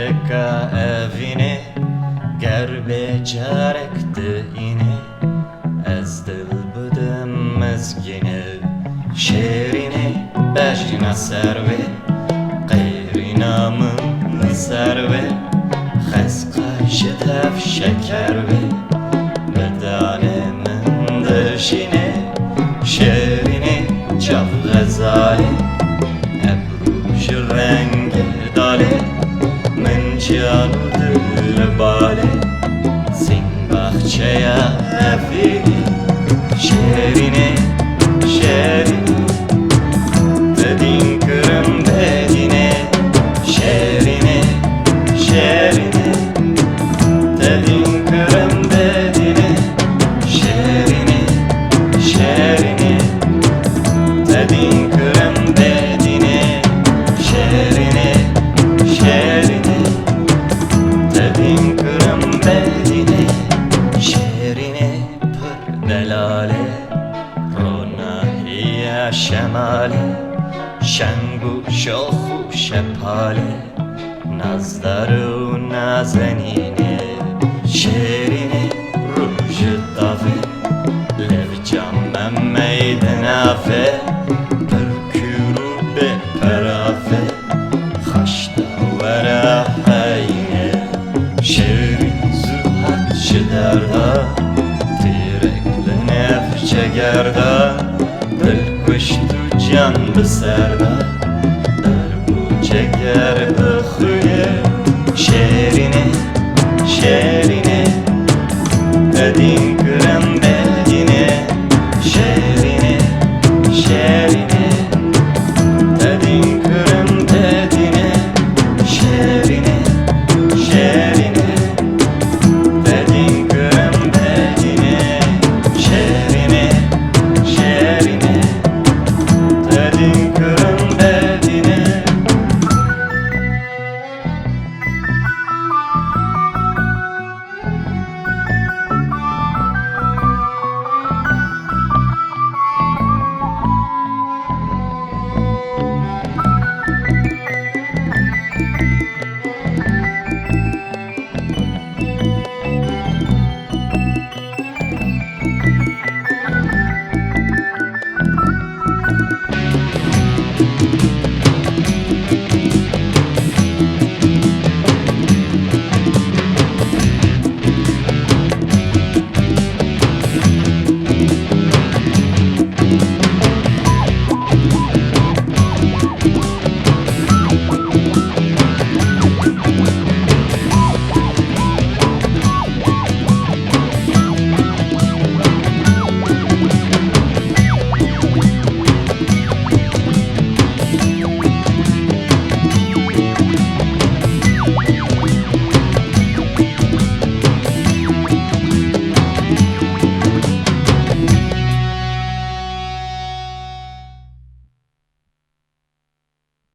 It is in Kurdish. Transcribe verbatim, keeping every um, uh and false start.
Eka evînê, ger bê carek tu înê, ez dil bidim mizgînê. Şêrînê, bejîna ser wê, qêrîna min li ser wê, xesqa ji dev şeker wê, bi danê min dişînê. Şêrînê, çav xezalê, ebru ji rengê dalê, min can û dil li balê, sîn baxçeya evînê. Şêrînê, şêrînê, te dîn kirim bêdînê. Şêrînê, şêrînê, te dîn kirim bêdînê. Şêrînê, şêrînê, te dîn kirim bêdînê. Şêrînê, şêrînê, te dîn kirim bêdînê. Şêrînê pir delalê, ronahiya şemalê, şeng û şox û şepalê, nazdar û nazenînê. Şêrînê, rû ji tavê, levca me meydinavê, pir kûr û bê perafê, xaşta were heyînê. Şêrîn zû hat ji derda, tîrek li nêv cegerda, dil kuşt û can bi ser da, derb û ceger bi xwînê. Şêrînê,